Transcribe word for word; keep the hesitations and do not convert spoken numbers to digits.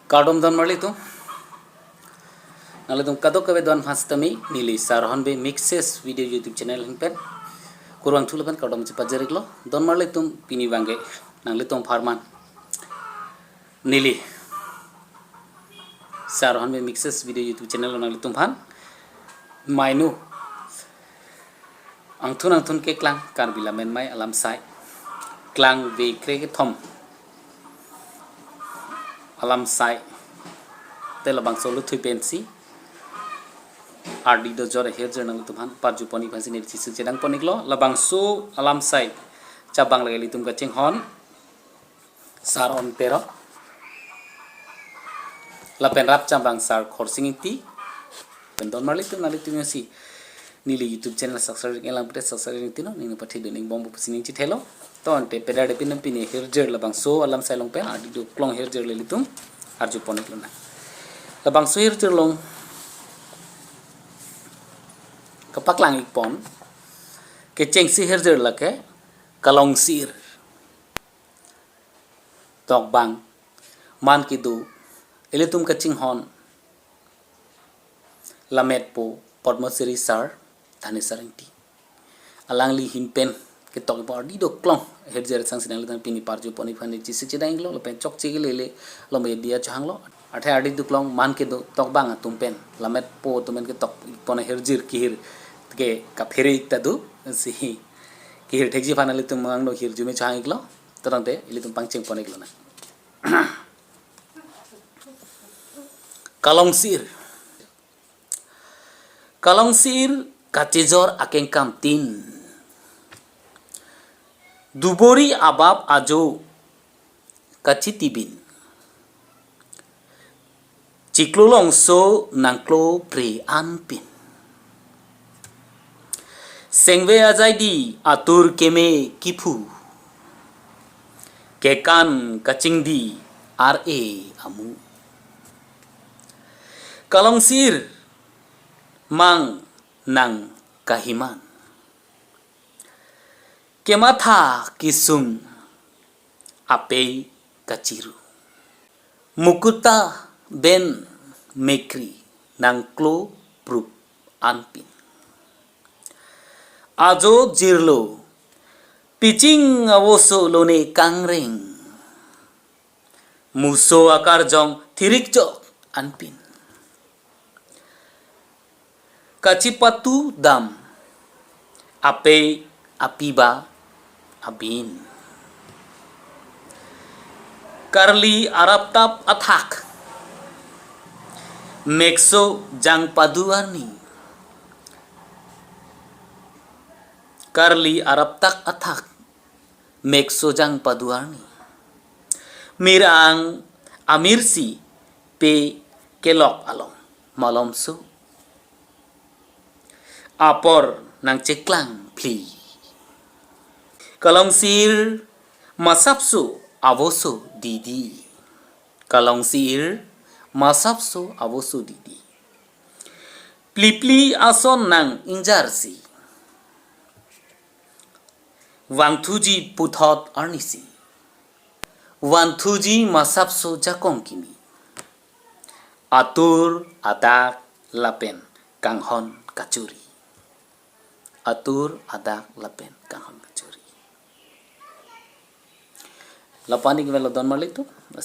Kardom don marli atum. Nanglitum kadokave don aphan sitame neli Sar Honbe Mixes Video YouTube channel ahin pen kurvangthu lapen kardom chepajir-iklo. Don marli atum, pini abangke nanglitum apharman neli Sar Honbe Mixes Video YouTube channel nanglitum aphan mainu angthun angthun keklang Karbi Lammet Mei alam asai, klangve krekethom alam asai te labangso luthui pensi ardi dojor ahirjir nanglitum aphan parju pon-ik aphansi neli chesik chedang pon-iklo. Labangso alam asai chabang lake ilitum kachinghon Sar On Terang lapen rap chabang Sar Khorsing Ingti. Pen don marli atum, nanglitum jongsi neli YouTube channel subscribe-ik-e lang pute subscribe-ik-e tino, ning pathi dun-ik bompo pusi ning chithelo. To ante pedar de pinam pini ahirjir labangso alam asai along pen ardi doklong ahirjir le ilitum arju pon-iklonang. Labangso ahirjir along kapaklang-ik pon kechengsi ahirjir lake Kalong Si-ir. Tokbang man kedo ilitum kachinghon lammetpo Padma Shri Sar Dhaneswar Ingti, alangli ahin pen ketok-ik pon ardi doklong ahirjir sangsi nanglitum aphan pini parju pon-ik aphan neli chesik chedang-iklo lapen chokche kelele lo media achohanglo. Athe ardi doklong man kedo tokbang atum pen, lammetpo atum pen ketok-ik pon ahirjir kehir ke kaphere-ik ta do, si kehir thekji aphan nanglitum angno hirjume chohang-iklo. Todang te ilitum pangcheng pon-iklonang. Kalong Si-ir. Kalong Si-ir kachejor akengkam tin, dubori abap ajo kachitibin, chiklo longso nangklo pre anpin, sengve ajai di atur keme kiphu, kekan kachingdi ar-e amu. Kalong Si-ir mang nang kahiman, kematha kesung apei kachiru, mukuta ben mekri nangklo prup anpin, ajo jirlo piching avoso lone kangreng, muso akarjong thirikjok anpin, kachipatu dam apei apiba abin, karli araptap athak mekso jangpadu arni, karli araptap athak mekso jangpadu arni, mir-ang amirsi pe kelok along malomso, apor nangcheklang phli. Kalong Si-ir masapso avoso didi. Kalong Si-ir masapso avoso didi, plipli ason nang ingjarsi, vangthuji puthot arnisi, vanthuji masapso jakong kimi, atur adak lapen kanghon kachuri, atur adak lapen kanghon kachuri. Lapu-an ik velo don marli atum.